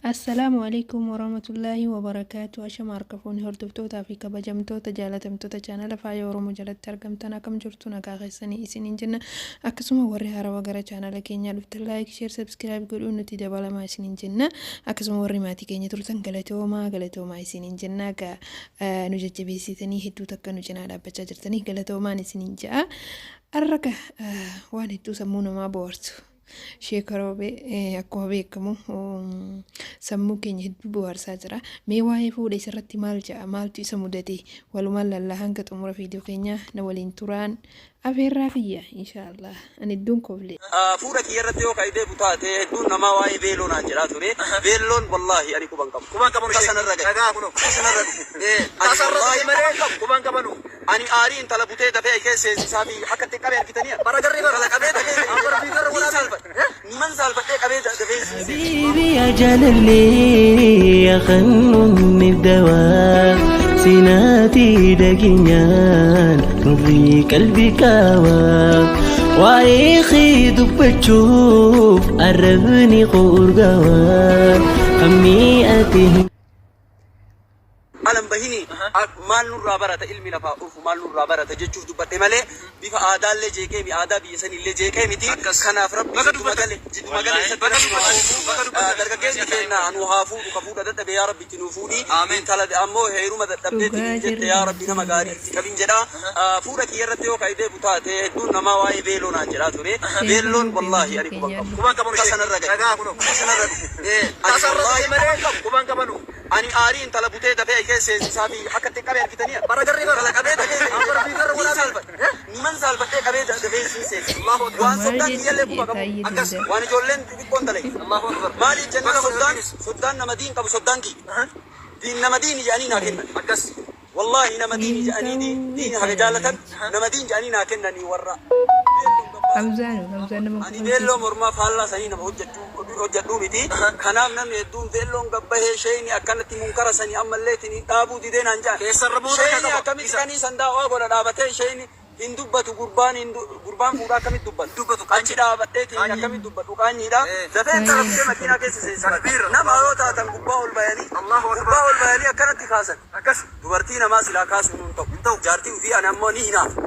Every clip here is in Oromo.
Assalaamu Aleykum Warahmatullaahi Wabarakaatu Ashama harka fuune hordoftootaa fi kabajamtoota jaalatamtoota chaanala Faaya Oromoo jalatti argamtan akkam jirtu nagaa keessanii isiniin jenna akkasuma warri haarawa gara chaanala keenyaa dhuftan like share subscribe godhuun nuti dabalamaa isiniin jenna akkasuma warri maatii keenya turtan galatoomaa galatoomaa isiniin jenna egaa nu jajjabeessitanii hedduu takka nu cinaa dhaabbachaa jirtanii galatoomaan isiniin ja'a arraga waan hedduu sammuu namaa bohaarsu Sheek Roobee akkuma beekamu sammuu keenya hedduu bohaarsaa jira. Mee waa'ee fuudha isarratti maal ja'a? Maaltu isa mudate? Walumaan lallaa hanga xumura viidiyoo keenyaa na waliin turaan afeerraa kiyya inshaallah. Ani hedduun kofle. Fuudha kiyya irratti yoo ka'i deebu taate hedduun namaa waa'ee beeloo naan jedhaa ture. Beelloon wallaahi ani quban qabu. Quban qabanu Tasa narra gahe. Dhagaa kunoo. Tasa narra dhufe. Ani Tasa irra wallaahi dhufe malee quban qabu. quban qabanu. Ani aarii intala butee dafee keessa seensisaa fi akka itti qabe argitanii Bara garri bara. intala qabee dafee Bara fiigarra niin waraabee. saalfadhe niman saalfadhee qabee dafee seensiise. حبيبي يا جلالي يا خنون الدواء سناتي دقينيان نوري قلبي كاوا وعيخي دبتشوف قربني قرقوا خمي أتيه Alan bahini maal nurraa barata ilmi lafaa dhufu maal nurraa barata jechuuf dubbadhe malee bifa aadaallee jeeqee mi aadaa biyya sanillee jeeqee miti. Kanaaf rabbi Baga jidduma dubbatan. gale jidduma galeessatti Baga rabbi nu haa dubbatan. oofuu. Baga dubbatan. Dargaggeessi keenya nu haa fuudhu ka fuudha dadhabe yaa rabbi itti nuu fuudhi. Amiin. Intala ammoo heeruma dadhabdeetti Dhugaa niin jette jirra yaa rabbi nama gaarii itti qabin jedha. Fuudha kiyya irratti yoo ka'e deebu taate hedduun namaa waa'ee beeloo naan jedhaa ture. Sheek Beelloon Roobee wallaahi hojii ani quban keenya qabu. Quban qabanu Tasa sheek. narra gahe. Dhagaa kunoo. Tasa narra dhufe. Ani Tasa irra wallaahi dhufe quban malee qabu. quban qabanu. Ani aarii intala butee dafee keessa seensisaa fi akka itti qabe argitanii Bara garri bara. intala qabee dafee Bara fiigarra niin waraabee. saalfadhe niman saalfadhee qabee dafee siin seensise. Allahu akbar. Waan Maal soddaan jechuun kiyyallee quba qabu taa'ee Akkas. danda'a? waan ijoolleen xixiqqoon dalage. Allahu akbar. Maaliif jennaan Baga soddaan fuudhan. soddaan nama diin qabu soddaan kiyya. Diin nama diini jedhanii naa kennan. Akkas. Wallaahi nama diini Niin jedhanii ta'uu diini haga jaalatan nama diin jedhanii naa kennanii warra. Hamzaan Hamzaan nama Ani kofalchiisa. beelloo mormaa faallaa sanii nama hojjedhuu miti. Kanaaf namni hedduun beelloon gabbahee sheeyni akkanatti munkara sanii ammallee ittiin dhaabuu didee naan jedhan. Keessarra booda akka Sheeyni qaba. akkamitti Isa. qanii sandaa'aa godha dhaabatee sheeyni hin dubbatu gurbaan hin gurbaan fuudhaa akkamitti dubbatu. Dubbatu Achi qaanyi. dhaabadhee tiin Qaanyi. akkamitti dubbatu qaanyiidha. Dafee intala Baay'ee butee namatti makiinaa tola. keessa seensifadha. Takbiir. Nama yoo taatan gubbaa ol bayanii Allahu akbar. gubbaa ol bayanii akkanatti kaasan. Akkas. Dubartii namaa silaa kaasuun hin ta'u. Hin ta'u. Jaartii ofii ani ammoo ni hinaafa.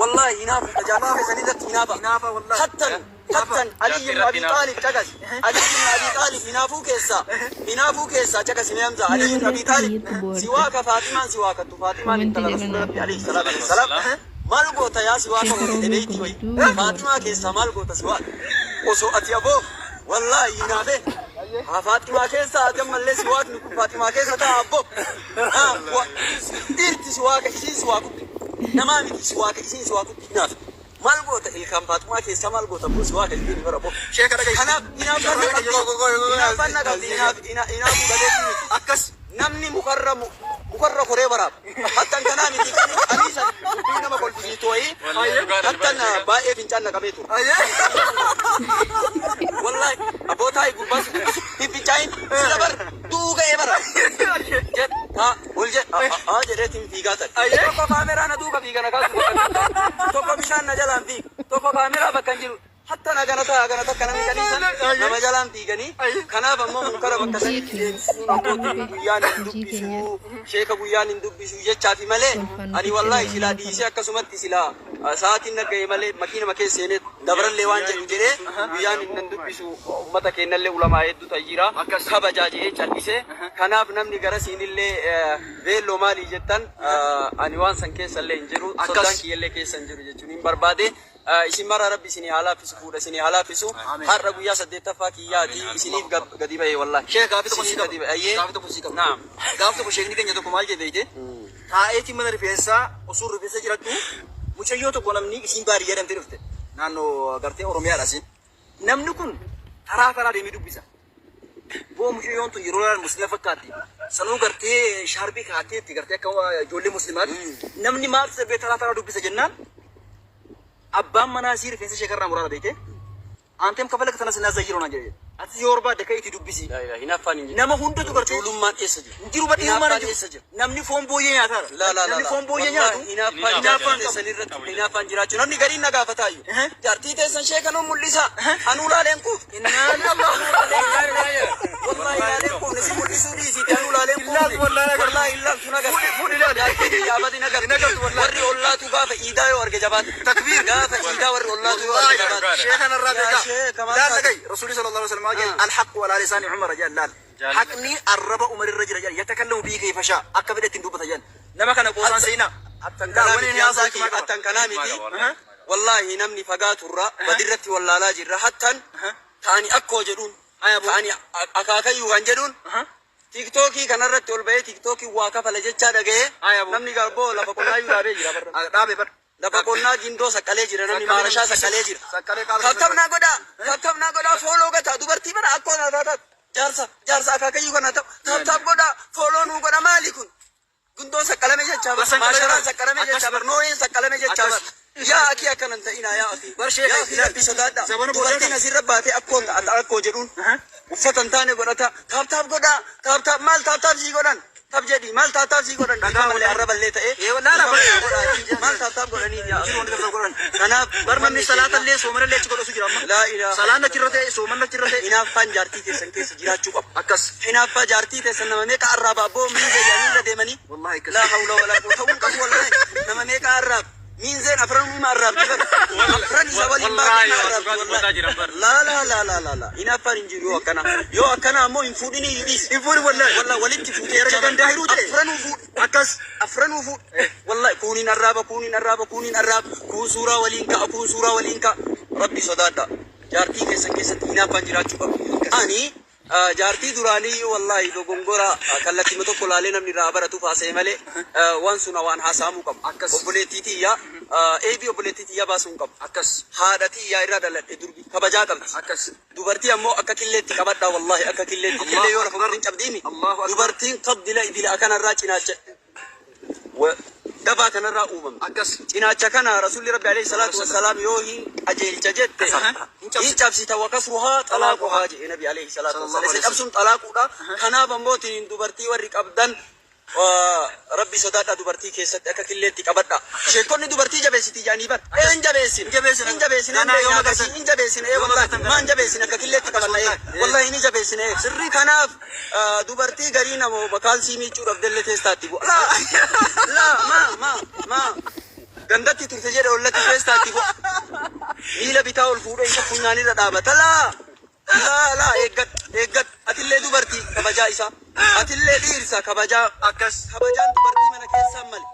Wallaahi hinaafu jaartii keessanii irratti hinaafa. Hinaafa wallaahi. Hattan hattan Ali ibn Abi Xaalib caqasi. Ali ibn Abi Xaalib hinaafuu keessaa hinaafuu keessaa caqasi mee Hamza Ali ibn Nama Abi Xaalib baay'eetu si bohaarsa. waaka Faaximaan si waakattu Faaximaan Komantii intala jala Rasuula naaf Rabbi alayhi barreessaa. salaatu wassalaam maal goota yaa si waaka Sheek hojjete Roobee beeyti kun wayi hedduu bohaarsa. Faaximaa keessaa maal goota si waaka osoo ati aboo wallaahi hinaafee haa Faaximaa keessa ati ammallee si waaqni kun Faaximaa keessa ta'a abbo dhiirti si waaka isiin si waakutti namaa miti si waaka isiin si waakutti hinaafe maal goota ilkaan Faaximaa keessa maal goota abboo si waaka isiin bara abbo Sheeka dhaga'i. kanaaf hinaaffaan na qabdi hinaaffaan na qabdi hinaafuu dhabeetti miti Akkas. namni mukarra mukarra koree waraaba hattan kanaa miti qanii qanii san dubbii nama kolfisiistu wayii hattan baay'ee fincaan na qabee ture wallahi abbootaa gubbaa si dubbisu hin fincaayin sila bar du'uu ga'ee bara jedh haa ol jedh haa jedheetiin fiigaa ta'e tokko kaameraa na duuka fiiga na kaasu bakka hin jiru tokko bishaan na jalaan fiiga tokko kaameraa bakka hin jiru hattan hagana ta'a hagana takka namni qaniisan nama jalaan fiiganii kanaaf ammoo munkara bakka Hojii sanitti keenya deebisuun abbootiin guyyaan hin hojii keenya dubbisu sheeka guyyaan hin dubbisu jechaafi malee kolfaan ani ofitti wallaahi silaa nama dhiisee akkasumatti silaa sa'aatiin nagga'e malee makiinama keessa seenee dabarallee waan jedhu jedhee guyyaan hin dubbisu ummata keenyallee ulamaa hedduutu jira Akkas. kabajaa jedhee callisee kanaaf namni garasiinillee beelloo maalii jettan ani waan san keessallee hin jiru Akkas. soddaan kiyyallee keessa hin jiru jechuun hin barbaade. Isin mara rabbi isinii haa laaffisu fuudha isinii haa laaffisu har'a guyyaa 8ffaa kiyyaati isiniif gadi ba'e wallaahi. Sheek gaaffii tokko sii Isiniif gadi qaba. ba'e. Ayyee. Gaaffii tokko sii qaba. Naam. Gaaf tokko sheekni keenya tokko maal jedhe beekte? Taa'eetii mana rifeensaa osoo rifeensa jirattu mucayyoo tokko namni isiin baadiyyaa deemtee dhufte. Naannoo gartee Oromiyaadha isiin. Namni kun taraa taraa deemee dubbisa. Boo mucayyoon tun yeroo ilaalan muslima fakkaatti. Sanuu gartee shaarbii kaa'atteetti gartee akka ijoollee muslimaatti. Namni maal sirbee taraa taraa dubbisa jennaan abbaan manaa isii rifeensa ishee karraa muraara beekte. Aanteem kafala kana sinaa zayyiroo naan jedhe. Ati yoo barbaadde ka'iitii dubbisi. Laa ilaaha hinaaffaan hin jiru. Nama hundatu gartee Tuulummaan eessa jiru? hin jiru badii humnaan Hinaaffaan hin eessa jiru. jira? Namni foon booyyee nyaataara. La la la Namni la. foon booyyee Wallaahi nyaatu hinaaffaan hinaaffaan jaartii qabu. teessan irratti hinaaffaan jiraachuu namni gariin na gaafataayyuu. Jaartii teessan sheeka nu mul'isa. Anuu laaleen kuuf. Innaan Wallaahi laaleen kuuf. nagartu. Fuudhi- fuudhi ilaali. Jaartii tiyya abadi nagartu. Hin agartu wallahi. Warri ollaatu gaafa iidaa yoo arge jabaata. Takbiir. Gaafa iidaa warri ollaatu yoo arge jabaata. Sheekhan irraa Yaa beekaa. sheeka maal Laal taate? dhagahi. Rasuulli sallallahu alaihi wasallam jedhe alhaqu alaa lisaani Umar jedhan laal. Haqni arraba Umar irra jira jedhan yatakallamu bihi kayfa shaa akka fedhe ittiin dubbata jedhan. Nama kana qoosaan seenaa. Attan Laa kanaa wani miti inni haasaa hamzaa himaa kiyya qaba. attan kanaa miti. Wallaahi namni fagaaturra badirratti wallaalaa jirra hattan taani akkoo jedhuun taani akaakayyuu kan jedhuun tiiktookii kanarratti ol bahee tiiktookii waa kafala jechaa dhaga'ee Aya boo. namni garboo lafa qonnaayyuu dhaabee jira barra. Dhaabe bar. Lafa qonnaa gindoo saqqalee jira namni Saqqalee maarashaa namni saqqalee jira. Saqqalee qaala Tabtab naa godhaa tabtab naa godhaa fooloo gataa dubartii bara akkoo naa taataa jaarsa jaarsa akaakayyuu kana ta'u tabtab godhaa fooloo nuu godha maali kun. Gundoon saqqalame jechaa bar Basan maasharaan qalamee saqqalame akkas jechaa bar nooyeen saqqalame jechaa bar. Akkas. Yaa akii akkanan ta'inaa yaa akii. Bar sheekha, Yaa akii rabbi sodaadha. Zabana boodaa Dubartiin kana. asirra baatee akkoo ta'a akkoo jedhuun uffata hin taane godhata. Taap taap godhaa taap taap maal taap taap sii godhan. Taap jedhi maal taap taap sii godhan. Dhagaa Dhiifama malee wallahi. arraba illee ta'e. Ee, laala Dhiifama bar. naa godhaa. Maal taap taap godhanii yaa Jiru wanti tokko godhan. Kanaaf Bar namni salaata illee soomana illee achi godhatu jira amma. Laa ilaaha Salaan achirra ta'e soomanni achirra ta'e. Hinaaffaan jaartii teessan keessa jiraachuu qaba. Akkas. Hinaaffaa jaartii teessan nama meeqa arraaba abboo miinzee jedhanii irra deemanii. Wallahi akkas. Laa hawla walaa quwwata ta'uu hin qabu wallahi. Nama meeqa arraab. Miinzeen afran hima arraabdi bar. Afran isa waliin baatee arraabdi wallahi. Laa laa laa laa laa laa. Hinaaffaan hin jiru yoo akkana. Yoo akkana ammoo hin fuudhinii dhiisi. Hin fuudhin wallahi. Wallahi walitti fuutee Erga gandaa hiruu ta'e. Afranuu fuudhi. Akkas. Afranuu fuudhi. Wallahi kuuniin arraaba kuuniin arraaba kuuniin arraaba kuun suuraa waliin ka'a kuun suuraa waliin ka'a. Rabbi sodaadha. Jaartii keessan keessatti hinaaffaan jiraachuu qaba. Ani jaartii duraanii wallahi dogongora kallattima tokko laalee namni irraa baratuuf haasa'e malee waan sun waan haasa'amuu qabu. Akkas. Obboleettii tiyyaa eebii obboleettii tiyyaa baasuu hin qabu. Akkas. Haadha tiyyaa irraa dhaladhe durbi kabajaa qabdi. Akkas. Dubartii ammoo akka killeetti qabadhaa wallahi akka killeetti killee yoo lafa hin cabdiimi. Allahu akbar. Dubartiin qabdi la idila kanarraa cinaacha dabaa kanarraa uumamte. Akkas. Cinaacha kana rasuulli rabbi alayhi salaatu wassalaam yoo hin qajeelcha jette hin cabsita wakasruhaa xalaaquhaa jedhe nabi alayhi salaatu wassalaam. Isa cabsuun xalaaquudha. Kanaaf ammoo tiniin dubartii warri qabdan rabbi sodaadha dubartii keessatti akka killeetti qabadha. Sheekonni dubartii jabeessiti jedhanii bar. Een jabeessin. Hin jabeessin. Hin jabeessin. Ganaa yoo Hin magarsan. hin jabeessin. Ee Yoo wallahi magartan maan jabeessin akka killeetti qabanna ee. Wallahi ni jabeessin ee. Sirrii kanaaf dubartii garii namoo kaalsii miiccuu dhabdellee teestaatti bu'a. Laa laa maa maa maa gandatti turte jedhe ollatti teestaatti bu'a. Miila bitaa ol fuudhee isa funyaanirra dhaabata. Laa laa laa eeggadhu eeggadhu atillee dubartii kabajaa isaa atillee dhiirsa kabajaa Akkas. kabajaan dubartii mana keessaan male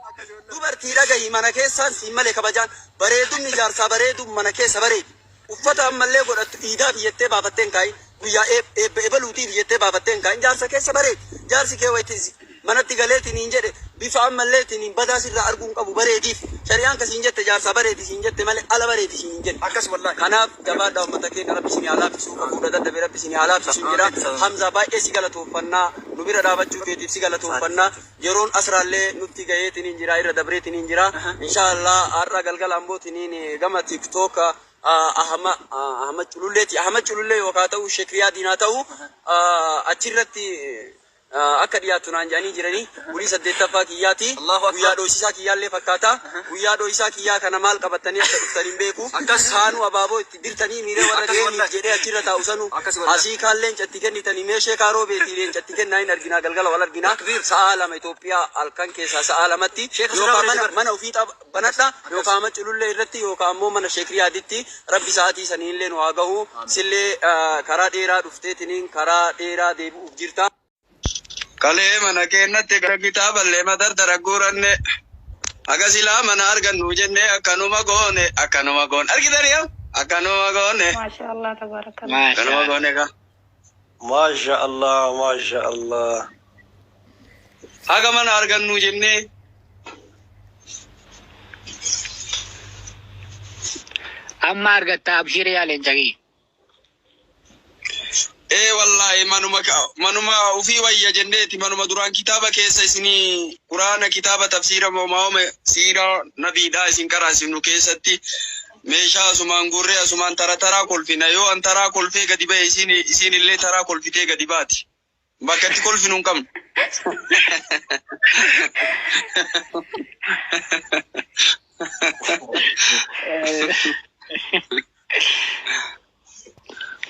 dubartii dhagahi mana keessaan siin male kabajaan bareedumni jaarsaa bareedum mana keessa bareedi uffata ammallee godhattu iidaa biyyattee baafattee hin kaayin guyyaa eebba ebaluutiif jettee baafattee hin kaayin jaarsa keessa bareedi jaarsi kee wayitis manatti galeetiin hin jedhe bifa ammallee hin badaa sirraa arguu hin qabu bareediif shari'aan kasiin jette jaarsaa bareedi siin jette malee ala bareedi siin hin jenne. Akkas wallahi. Kanaaf jabaadhaa uummata keenya rabbi isin haa laaffisuu qabuudha dadhabe rabbi isin haa laaffisu jedha. Hamza baay'ee si galatoofannaa nu bira dhaabachuu keetiif si galatoofannaa yeroon asraallee nutti gaheetiin hin jira irra dabreetiin hin jira. Inshaallah har'a galgala ammootiniin gama TikTok Ahmad Cululleeti. Ahmad Culullee yookaan ta'u Shekriyaa Diinaa ta'u achirratti akka dhiyaattu naan jedhanii jiranii bulii saddeettaffaa kiyyaati. Allahu Akbar. Guyyaa dho'isiisaa kiyyaallee fakkaata. Guyyaa dho'isaa kiyyaa kana maal qabatanii akka dhuftan hin beeku. Akkas. Kaanuu abaaboo itti dirtanii miiree warra Akkas geeniif wallahi. jedhee achirra taa'u sanu. Akkas wallahi. Asii kaan leencatti kennitanii meeshee kaaroo beetii leencatti kennaa hin arginaa galgala wal arginaa. Takbiir. Sa'a 2 Itoophiyaa halkan keessaa sa'a 2tti. Sheekh Yookaan Sirraa mana Bareedaa. mana ofii banadha yookaan amma culullee irratti yookaan ammoo mana sheekriyaaditti rabbi sa'aatii saniillee nu haa gahu. Sillee karaa dheeraa dhufteetiniin karaa dheeraa deebi'uuf jirta. Kalee mana keenyatti gara kitaaballee madardara guuranne aga silaa mana argannu jennee akkanuma goone akkanuma goone argitanii yaa akkanuma goone Maasha Allah tabarakallah. akkanuma goone ka Maasha Allah, Maasha Allah. haga mana argannu jennee Amma argatta abshir yaa leencaqii. Ee wallahi manuma manuma ufii wayya jenneeti manuma duraan kitaaba keessa isinii quraana kitaaba tafsiira moomaa'ome siiraa nabiidhaa isin qaraasifnu keessatti meeshaa asumaan gurree asumaan tara taraa kolfina yoo an taraa kolfee gadi ba'e isin isin illee taraa kolfitee gadi baati bakka itti kolfinu hin qabnu.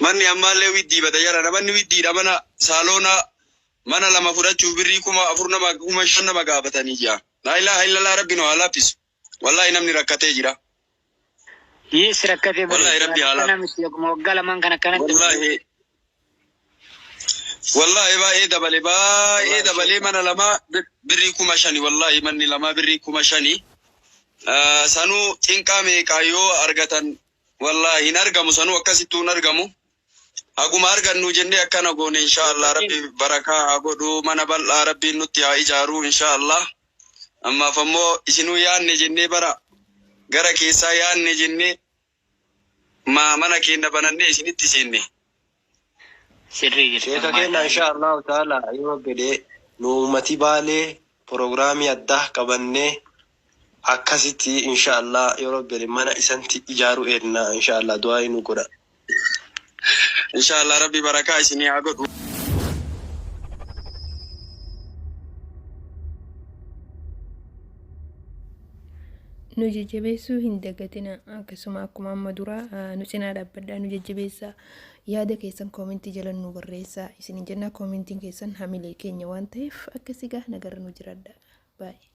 Manni ammaallee widdii bada jarana manni widdiidha mana saaloona Mana lama fudhachuuf birrii 4000 nama 5000 nama gaafatanii jira. Laa ilaaha illallah, rabbi nu haa laaffisu. Wallaahi namni rakkatee jira. Yes, rakkatee bara. Wallaahi rabbi haa Akkana laaffisu. miti, akkuma waggaa lamaan kan akkanatti. Wallaahi wallaahi baay'ee dabale, baay'ee dabalee. Mana lama birrii 5000, wallaahi manni lama birrii 5000. Sanuu cinqaa meeqaa yoo argatan, wallaahi hin argamu, sanuu akkasittuu hin argamu. Haguma argannu jennee akkana goone. Inshaallah rabbi barakaa haa godhu, mana bal'aa rabbiin nutti haa ijaaru inshaallah. Ammaaf ammoo isinuu yaanne jennee bara gara keessaa yaanne jennee maa mana keenya banannee isinitti seenne. Sirrii jirta. Sheeka keenya, insha Allahu taala yoo fedhe nu ummati Baalee proogiraamii addaa qabannee akkasitti insha Allah yoo fedhe mana isanti ijaaruu eedna, insha Allah du'aa nu godha. Inshallah rabbi barakaa isinii haa godhu. Nu jajjabeessuu hin dagatina. Akkasuma akkuma amma dura nu cinaa dhaabbadhaa, nu jajjabeessaa, yaada keessan koomentii jala nu barreessaa isin jenna. Koomentiin keessan hamilee keenya waan ta'eef akkasii gaa nagarra nu jiraadha baay'ee.